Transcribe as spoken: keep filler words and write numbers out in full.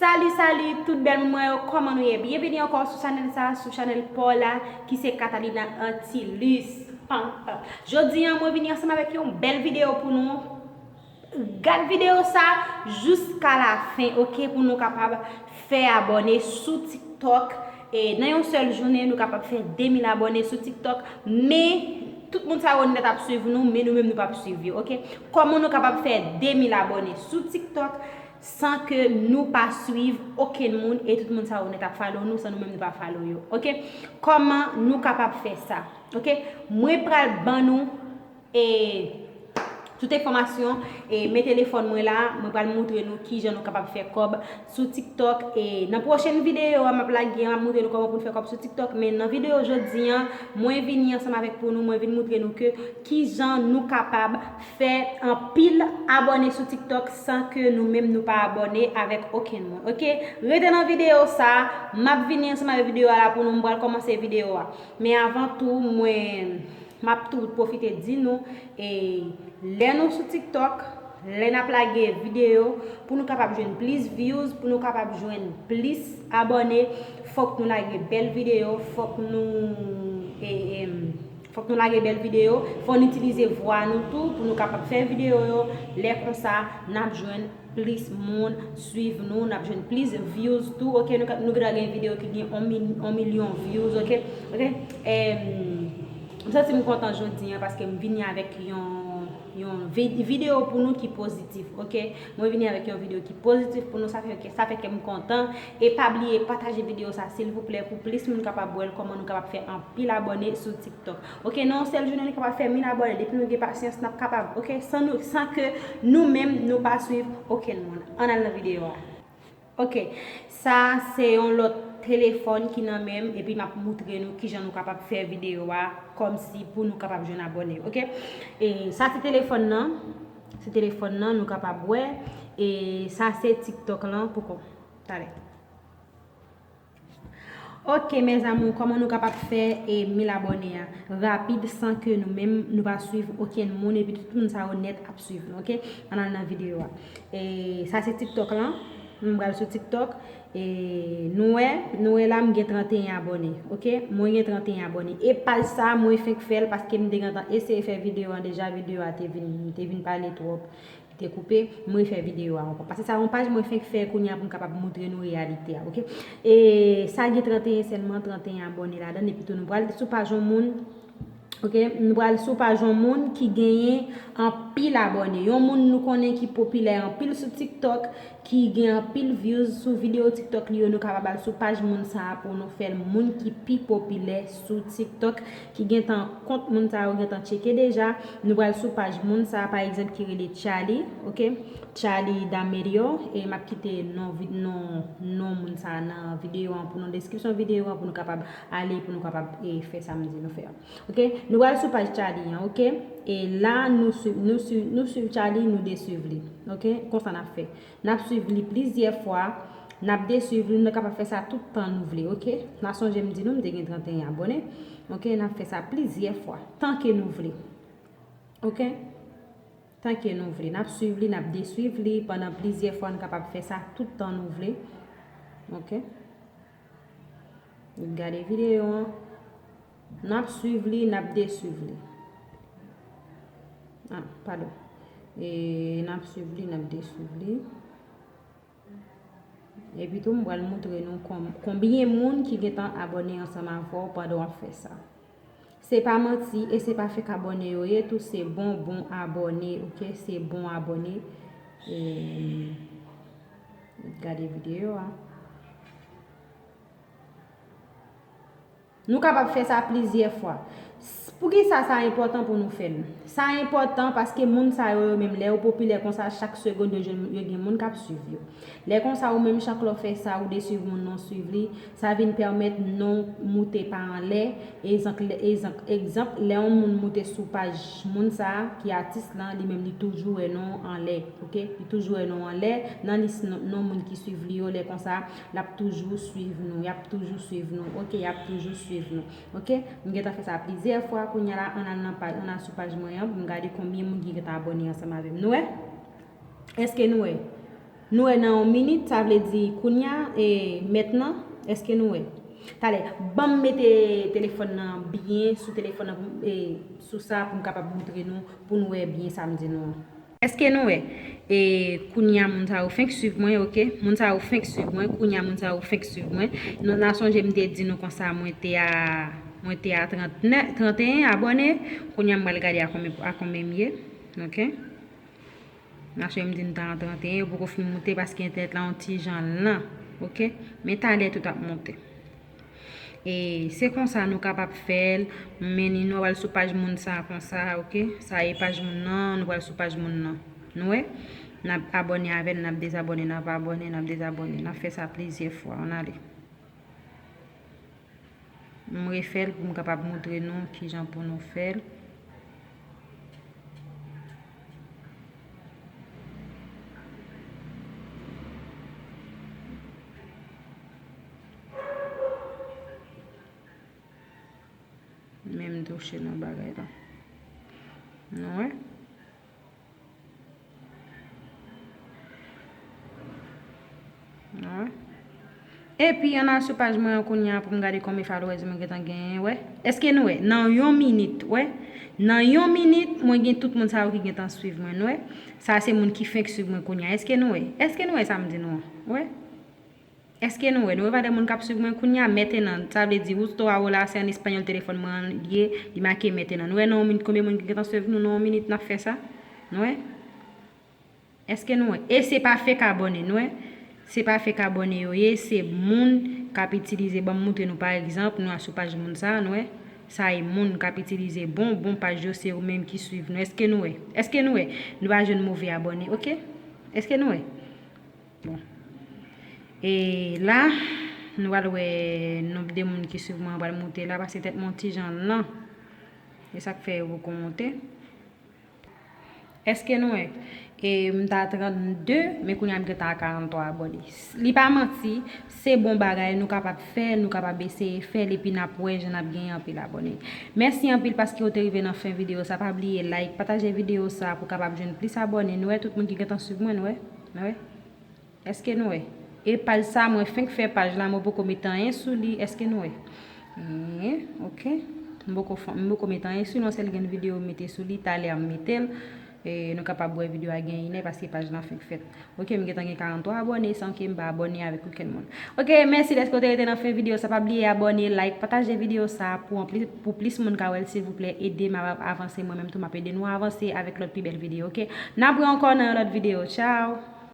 Salut, salut, tout bèl moun mwen yo, kòman nou ye? Byenvini ankò sou chanèl sa, sou chanèl pa w la, ki se Catalina Antilus. Pam, pam. Jodi a, mwen vini ansanm avèk yon bèl videyo pou nou. Gad videyo sa jiska la fen, ok, pou nou kapab fè abòne sou TikTok. E nan yon sèl jounen, nou kapab fè de mil abòne sou TikTok. Men, tout moun sa yo nèt ap swiv nou, men nou menm nou p ap swiv yo, ok? Kòman nou kapab fè de mil abòne sou TikTok san ke nou pa swiv okenn moun e tout moun sa yo nèt ap follow nou san nou menm nou pa follow yo, ok? Kòman nou kapab fè sa, ok? Mwen pral ban nou e tout enfòmasyon, e men telefòn mwen la, mwen pral moutre nou kijan nou kapab fè kòb sou TikTok. E nan pwochèn videyo a, m ap lage, m ap moutre nou kòman pou n fè kòb sou TikTok. Men nan videyo jodi a, mwen vini ansanm avèk pou nou, mwen vin moutre nou ke kijan nou kapab fè anpil abòne sou TikTok san ke nou menm nou pa abòne avèk okenn moun. Ok? Rete nan videyo sa, m ap vini ansanm avèk videyo a la pou nou, m pral kòmanse videyo a. Men avan tou, mwen M ap tou pwofite di nou, e, lè nou sou TikTok, lè n ap lage videyo, pou nou kapab jwenn plis views, pou nou kapab jwenn plis abòne, fòk nou lage bèl videyo, fòk nou, e, e, fòk nou lage bèl videyo, fò n itilize vwa nou tou pou nou kapab fè videyo yo. Lè konsa, n ap jwenn plis moun swiv nou, n ap jwenn plis views tou, ok? Nou ka, nou gentan gen videyo ki gen yon mil-, yon milyon views, ok? Ok? Em, m santi m kontan jodi a paske m vini avèk yon, yon vi-, videyo pou nou ki pozitif, ok? Mwen vini avèk yon videyo ki pozitif pou nou, sa fè ke, sa fè ke m kontan. E pa bliye pataje videyo sa, silvouplè, pou plis moun kapab wè l, kòman nou kapab fè anpil abòne sou TikTok. Ok, nan yon sèl jounen, nou kapab fè mil abòne. Depi nou gen pasyans, n ap kapab. Ok, san nou, san ke nou menm, nou pa swiv okenn moun. Ann al nan videyo a. Ok, sa se yon lòt telefòn ki nan men m, epi m ap moutre nou kijan nou kapab fè videyo a, kòmsi pou nou kapab jwenn abòne. Ok, e sa se telefòn nan, se telefòn nan, nou kapab wè, e sa se TikTok lan, poko, talè. Ok, mes amours, kòman nou kapab fè, e, mil abòne a rapid san ke nou menm nou pa swiv okenn moun epi tout moun sa yo nèt ap swiv nou, ok? Ann al nan videyo a. E, sa se TikTok lan. M pral sou TikTok. E, nou wè, nou wè la m gen trannteyen abòne, ok? Mwen gen trannteyen abòne. E paj sa, mwen fenk fè l paske m te gentan eseye fè videyo an deja, videyo a te vin, te vin pale twòp. Te koupe, m refè videyo a ankò. Paske sa yon paj mwen fenk fè kounye a pou m kapab moutre nou reyalite a, ok? E sa gen trannteyen sèlman, trannteyen abòne ladan l, epi tou nou pral sou paj yon moun, ok? Nou pral sou paj yon moun ki genyen anpil abòne. Yon moun nou konnen ki popilè anpil sou TikTok, ki gen anpil views sou videyo TikTok li yo, nou kapab al sou paj moun sa a pou nou fè l moun ki pi popilè sou TikTok, ki gentan kont moun sa yo gentan tcheke deja. Nou pral sou paj moun sa a, pa egzanp, ki rele Charlie, ok? Charlie D'Amelio, e m ap kite non vi-, non, non moun sa a nan videyo an, pou, nan deskripsyon videyo an, pou nou kapab ale, pou nou kapab, e, fè sa m di nou fè an. Ok? Nou pral sou paj Charlie an, ok? E la, nou swiv, nou swiv, nou swiv Charlie, nou deswiv li. Ok? Konsa n ap fè. N ap swiv li plizyè fwa, n ap deswiv li, nou kapab fè sa tout tan nou vle, ok? N a sonje m di nou, m te gen trannteyen abòne. Ok? N ap fè sa plizyè fwa, tan ke nou vle. Ok? Tan ke nou vle. N ap swiv li, n ap deswiv li pandan plizyè fwa, n kapab fè sa tout tan nou vle. Ok? Gade videyo an. N ap swiv li, n ap deswiv li. Ah, padon. E n ap swiv li, n ap deswiv li. Epi tou, m pral moutre nou kon-, konbyen moun ki gentan abòne ansanm avè w pandan w ap fè sa. Se pa manti e se pa fake abòne yo ye tou, se bon, bon abòne, ok? Se bon abòne. E, gade videyo a. Nou kapab fè sa plizyè fwa. S-, poukisa sa enpòtan pou nou fè l? Sa enpòtan paske moun sa yo, yo menm, lè yo popilè konsa, chak segonn yo jwenn, yo gen moun k ap swiv yo. Lè konsa, ou menm, chak lè w fè sa, ou deswiv moun nan, w swiv li, sa vin pèmèt non w moute pa anlè. Egzanp, lè, egzanp, egzanp, lè yon moun moute sou paj moun sa a, ki atis lan, li menm, li toujou wè non w anlè, ok? Li toujou wè non w anlè, nan lis non, non moun ki swiv li yo, lè konsa, l ap toujou swiv nou, y ap toujou swiv nou, ok, y ap toujou swiv nou, ok. M gentan fè sa plizyè fwa, kounye a la, ann al nan paj, ann al sou paj mwen an, pou m gade konbyen moun ki gentan abòne ansanm avè m. Nou wè? Èske nou wè? Nou wè nan yon minit, sa vle di kounya, e, mentnan, èske nou wè? Talè, ban m mete telefòn nan byen sou telefòn nan, e, sou sa pou m kapab montre nou, pou nou wè byen sa m di nou an. Èske nou wè? E, kounya moun sa yo fenk swiv mwen, oke? Moun sa yo fenk swiv mwen, kounya moun sa yo fenk swiv mwen. Nou, n a sonje m te di nou konsa, mwen te a, mwen te a trant, trant e en abòne, kounya m pral gade a konbyen, a konbyen m ye, oke? N a sonje m di n ta an trant e en, yo poko fin moute paske entènèt la yon ti jan lan, oke? Men talè tout ap moute. E se konsa nou kapab fè l, men ni nou pral sou paj moun sa konsa, oke? Sa e paj moun nan, nou pral sou paj moun nan. Nou wè? N ap abòne avè l, n ap dezabòne, n ap abòne, n ap dezabòne. N ap fè sa plizyè fwa, ann ale. M refè l pou m kapab montre nou kijan pou nou fè l. Men m touche nan bagay la. Nou wè? Epi, ann al sou paj mwen an kounye a pou m gade konbyen followers mwen gentan genyen, wè. Èske nou wè? Nan yon minit, wè. Nan yon minit, mwen gen tout moun sa yo ki gentan swiv mwen, nou wè. Sa se moun ki fenk swiv mwen kounye a. Èske nou wè? Èske nou wè sa m di nou an? Wè. Èske nou wè? Nou wè valè moun k ap swiv mwen kounye a, mentenan. Sa vle di, justo ahora, se an espanyòl telefòn mwen an ye, li make mentenan. Nou wè nan yon minit konbyen moun ki gentan swiv nou nan yon minit n ap fè sa? Nou wè? Èske nou wè? E se pa fake abòne, nou wè? Se pa fake abòne yo ye, se moun k ap itilize, ban m montre nou pa egzanp, nou al sou paj moun sa, nou wè? Sa e moun k ap itilize bon, bon paj yo, se yo menm ki swiv nou. Èske nou wè? Èske nou wè? Nou pa jwenn move abòne, oke? Èske nou wè? Bon. E la, nou pral wè nonb de moun ki swiv mwen an pral monte la, paske tèt mwen yon ti jan lan. E sa k fè yo poko monte. Èske nou wè? E m ta trannde, men kounye a m gentan a karanntwa abòne. Li pa manti, se bon bagay, nou kapab fè, nou kapab eseye fè l, epi n ap wè jan n ap genyen anpil abòne. Mèsi anpil paske w te rive nan fen videyo sa. Pa bliye like, pataje videyo sa pou kapab jwenn plis abòne. Nou wè tout moun ki gentan swiv mwen, nou wè? Nou wè? Èske nou wè? E paj sa, mwen fenk fè paj la, mwen poko met anyen sou li. Èske nou wè? Enhen, oke. M poko fè, m poko met anyen sou li, yon sèl grenn videyo m mete sou li, talè m mete l. E nou kapab wè videyo a gen inè paske paj lan fenk fèt. Oke, m gentan gen karanntwa abòne san ke m pa abòne avèk okenn moun. Oke, mèsi dèske w te rete nan fen videyo sa. Pa bliye abòne, like, pataje videyo sa pou anplis, pou plis moun ka wè l, silvouplè. Ede m a avanse, mwen menm tou m ap ede nou avanse avèk lòt pi bèl videyo, oke? N ap wè ankò nan yon lòt videyo. Tchao!